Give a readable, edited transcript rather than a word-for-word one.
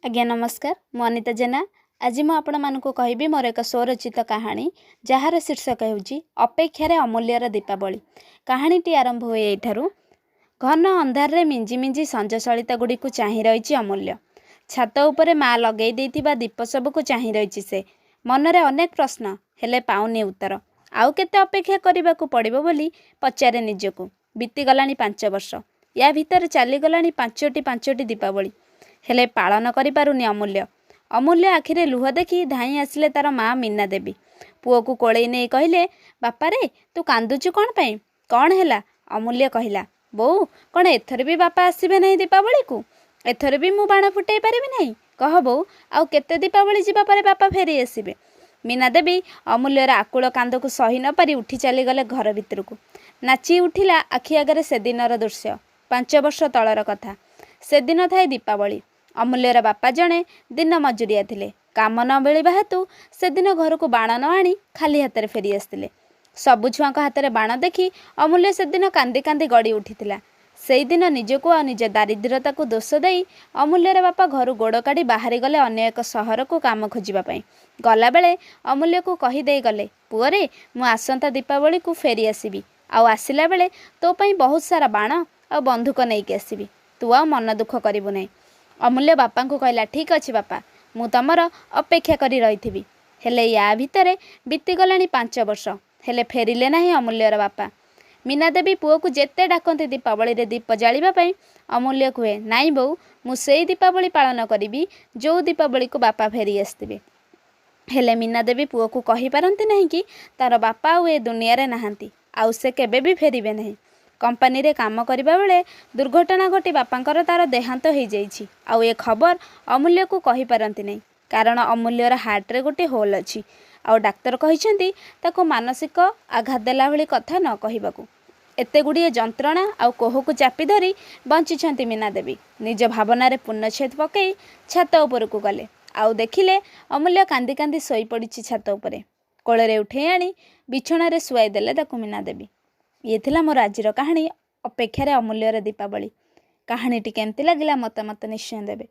ଆଜ୍ଞା ନମସ୍କାର, ମୁଁ ଅନିତା ଜେନା। ଆଜି ମୁଁ ଆପଣମାନଙ୍କୁ କହିବି ମୋର ଏକ ସ୍ୱରଚିତ କାହାଣୀ, ଯାହାର ଶୀର୍ଷକ ହେଉଛି ଅପେକ୍ଷାରେ ଅମୂଲ୍ୟର ଦୀପାବଳି। କାହାଣୀଟି ଆରମ୍ଭ ହୁଏ ଏଇଠାରୁ। ଘନ ଅନ୍ଧାରରେ ମିଞ୍ଜି ମିଞ୍ଜି ସଞ୍ଜ ସଳିତା ଗୁଡ଼ିକୁ ଚାହିଁ ରହିଛି ଅମୂଲ୍ୟ। ଛାତ ଉପରେ ମା ଲଗେଇ ଦେଇଥିବା ଦୀପ ସବୁକୁ ଚାହିଁ ରହିଛି ସେ। ମନରେ ଅନେକ ପ୍ରଶ୍ନ, ହେଲେ ପାଉନି ଉତ୍ତର। ଆଉ କେତେ ଅପେକ୍ଷା କରିବାକୁ ପଡ଼ିବ ବୋଲି ପଚାରେ ନିଜକୁ। ବିତିଗଲାଣି 5 ବର୍ଷ। ୟା ଭିତରେ ଚାଲିଗଲାଣି ପାଞ୍ଚଟି ପାଞ୍ଚଟି ଦୀପାବଳି, ହେଲେ ପାଳନ କରିପାରୁନି ଅମୂଲ୍ୟ। ଅମୂଲ୍ୟ ଆଖିରେ ଲୁହ ଦେଖି ଧାଇଁ ଆସିଲେ ତାର ମା ମୀନା ଦେବୀ। ପୁଅକୁ କୋଳେଇ ନେଇ କହିଲେ, ବାପାରେ, ତୁ କାନ୍ଦୁଛୁ କ'ଣ ପାଇଁ? କ'ଣ ହେଲା? ଅମୂଲ୍ୟ କହିଲା, ବୋଉ, କ'ଣ ଏଥର ବି ବାପା ଆସିବେ ନାହିଁ ଦୀପାବଳିକୁ? ଏଥର ବି ମୁଁ ବାଣ ଫୁଟାଇ ପାରିବି ନାହିଁ? କହ ବୋଉ, ଆଉ କେତେ ଦୀପାବଳି ଯିବା ପରେ ବାପା ଫେରି ଆସିବେ? ମୀନା ଦେବୀ ଅମୂଲ୍ୟର ଆକୁଳ କାନ୍ଦକୁ ସହି ନପାରି ଉଠି ଚାଲିଗଲେ ଘର ଭିତରକୁ। ନାଚି ଉଠିଲା ଆଖି ଆଗରେ ସେଦିନର ଦୃଶ୍ୟ। 5 ବର୍ଷ ତଳର କଥା। ସେଦିନ ଥାଏ ଦୀପାବଳି। ଅମୂଲ୍ୟର ବାପା ଜଣେ ଦିନ ମଜୁରିଆ ଥିଲେ। କାମ ନ ମିଳିବା ହେତୁ ସେଦିନ ଘରକୁ ବାଣ ନ ଆଣି ଖାଲି ହାତରେ ଫେରି ଆସିଥିଲେ। ସବୁ ଛୁଆଙ୍କ ହାତରେ ବାଣ ଦେଖି ଅମୂଲ୍ୟ ସେଦିନ କାନ୍ଦି କାନ୍ଦି ଗଡ଼ି ଉଠିଥିଲା। ସେଇଦିନ ନିଜକୁ ଆଉ ନିଜ ଦାରିଦ୍ର୍ୟତାକୁ ଦୋଷ ଦେଇ ଅମୂଲ୍ୟର ବାପା ଘରୁ ଗୋଡ଼ କାଢ଼ି ବାହାରିଗଲେ ଅନ୍ୟ ଏକ ସହରକୁ କାମ ଖୋଜିବା ପାଇଁ। ଗଲାବେଳେ ଅମୂଲ୍ୟକୁ କହିଦେଇ ଗଲେ, ପୁଅରେ, ମୁଁ ଆସନ୍ତା ଦୀପାବଳିକୁ ଫେରି ଆସିବି, ଆଉ ଆସିଲା ବେଳେ ତୋ ପାଇଁ ବହୁତ ସାରା ବାଣ ଆଉ ବନ୍ଧୁକ ନେଇକି ଆସିବି। ତୁ ଆଉ ମନ ଦୁଃଖ କରିବୁ ନାହିଁ। ଅମୂଲ୍ୟ ବାପାଙ୍କୁ କହିଲା, ଠିକ୍ ଅଛି ବାପା, ମୁଁ ତମର ଅପେକ୍ଷା କରି ରହିଥିବି। ହେଲେ ୟା ଭିତରେ ବିତିଗଲାଣି 5 ବର୍ଷ, ହେଲେ ଫେରିଲେ ନାହିଁ ଅମୂଲ୍ୟର ବାପା। ମୀନା ଦେବୀ ପୁଅକୁ ଯେତେ ଡାକନ୍ତି ଦୀପାବଳିରେ ଦୀପ ଜାଳିବା ପାଇଁ, ଅମୂଲ୍ୟ କୁହେ, ନାଇଁ ବୋଉ, ମୁଁ ସେଇ ଦୀପାବଳି ପାଳନ କରିବି ଯେଉଁ ଦୀପାବଳିକୁ ବାପା ଫେରି ଆସିଥିବେ। ହେଲେ ମୀନା ଦେବୀ ପୁଅକୁ କହିପାରନ୍ତି ନାହିଁ କି ତାର ବାପା ଆଉ ଏ ଦୁନିଆରେ ନାହାନ୍ତି, ଆଉ ସେ କେବେ ବି ଫେରିବେ ନାହିଁ। କମ୍ପାନୀରେ କାମ କରିବା ବେଳେ ଦୁର୍ଘଟଣା ଘଟି ବାପାଙ୍କର ତାର ଦେହାନ୍ତ ହେଇଯାଇଛି। ଆଉ ଏ ଖବର ଅମୂଲ୍ୟକୁ କହିପାରନ୍ତି ନାହିଁ, କାରଣ ଅମୂଲ୍ୟର ହାର୍ଟରେ ଗୋଟେ ହୋଲ୍ ଅଛି, ଆଉ ଡାକ୍ତର କହିଛନ୍ତି ତାକୁ ମାନସିକ ଆଘାତ ଦେଲା ଭଳି କଥା ନ କହିବାକୁ। ଏତେ ଗୁଡ଼ିଏ ଯନ୍ତ୍ରଣା ଆଉ କୋହକୁ ଚାପି ଧରି ବଞ୍ଚିଛନ୍ତି ମୀନା ଦେବୀ। ନିଜ ଭାବନାରେ ପୂର୍ଣ୍ଣଚ୍ଛେଦ ପକାଇ ଛାତ ଉପରକୁ ଗଲେ, ଆଉ ଦେଖିଲେ ଅମୂଲ୍ୟ କାନ୍ଦି କାନ୍ଦି ଶୋଇପଡ଼ିଛି ଛାତ ଉପରେ। କୋଳରେ ଉଠେଇ ଆଣି ବିଛଣାରେ ଶୁଆଇ ଦେଲେ ତାକୁ ମୀନା ଦେବୀ। ଇଏ ଥିଲା ମୋର ଆଜିର କାହାଣୀ ଅପେକ୍ଷାରେ ଅମୂଲ୍ୟର ଦୀପାବଳି। କାହାଣୀଟି କେମିତି ଲାଗିଲା ମତାମତ ନିଶ୍ଚୟ ଦେବେ।